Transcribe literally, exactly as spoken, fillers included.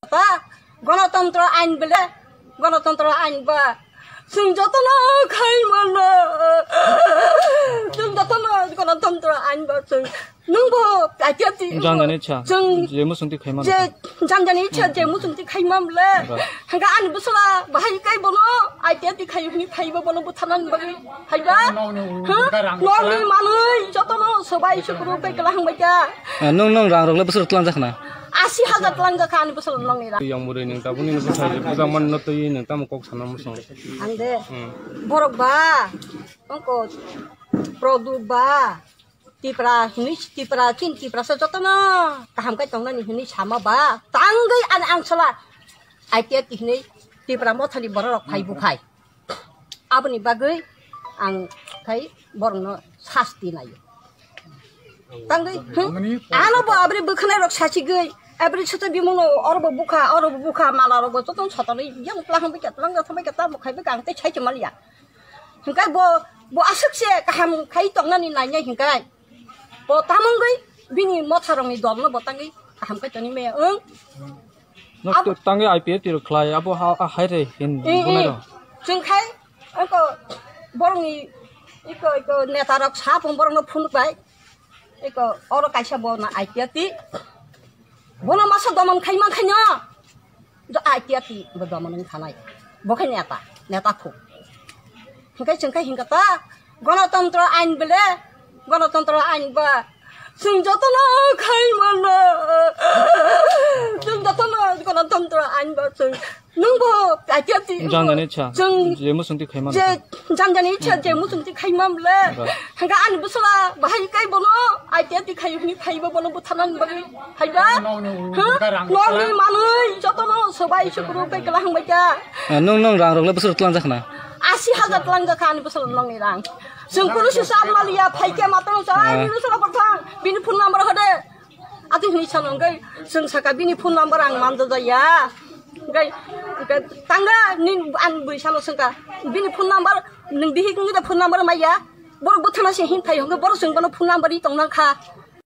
Ta, Ganatantro ain bele, Ganatantro ain ba. Chwng jotono khai mano. Chwng jotono Ganatantro ain ba chwng. Nungbo, aitya ti. Janjani cha. Chwng je musung ti khai mano. Je, janjani cha, je musung ti khai mam le. Ba. Hanga ani busala, bahai kai bono, aitya ti khai huni khai bo bono buthanan bagwi. Hai ba? Nokni manwi, jotono, sobai sukuru kai kala hang bai ka. Ah, nung, nung rang rok le busur tlang jakna. Asi hajar tlang jakha ani busala nokni rang. Yang muri nung tabuni nung busai, buja man no twi nung tamo kok sana musung. Ang de. Hmm. Borok ba, ongko, Produ ba, Tipra hinwi, Tipra, chin Tipra sa jotono kaham kai tongnani hinwi sama ba, tangwi ani angsala. Aitya ti hinwi Tipra mothani borok rok phai bukhai. Aboni bagwi ang khai borokno sasti naio. Tangwi, hmm? Ano bo abri bwkhanai rok sasigwi, abri soto bimungno oro bo bukha, oro bo bukha, mala rok bo jotono sotonwi yang tlang bai ka, tlang ka, thambai ka, tamo khai bai ka, ang tei sai chumaliya. Hingkai bo, bo aswk se kaham khai tongnani nainai hingkai. Bo tamungwi bini motharokni dolno bo tangwi kaham khai tongwi maya wng. No, abo tangwi I P F T rok khlai, abo ha, ha, hai re hin, eh, bunai eh, rok. Chwng khai, eko, borokni, eko, eko, neta rok sa phung borokno phunuk bai. Eko, oro kaisa bo na I P F T. Bono masa doman khai man khai no. Jo, aitya ti bo doman wng thanai. Bo khe neta, neta khu. Hingkai chwng khe hingka ta, Ganatantro ain bele, Ganatantro ain ba. Chwng jotono khai mano. Chwng jotono Ganatantro ain ba chwng. Nungbo aitya ti. Janjani cha. Chwng je musung ti khai mano. Je janjani cha, je musung ti khai mam le. Ba. Hingka ani busala bahai kai bono, aitya ti khai huni khai bo bono buthanan bagwi. Hai ba? Nokni manwi jotono sobai sukuru kai kala hang bai ka. Ah, nung, nung rang rok le busur tlang jakna. Asi hajar tlang jakha ani busur nokni rang. Chwng kunu si sab maliya phai khe matang sa, ah, ai, nunu sala pathang, bini phone number hode. Ati hini sano ngai, chwng saka bini phone number ang manja jaya. Ngai, ngai, tanga nin an bui sano sengka. Bini phone number, nung bihik ngi da phone number maya. Borok buthana se hin thai hongke borok chwng bono phone number ri tong nang kha.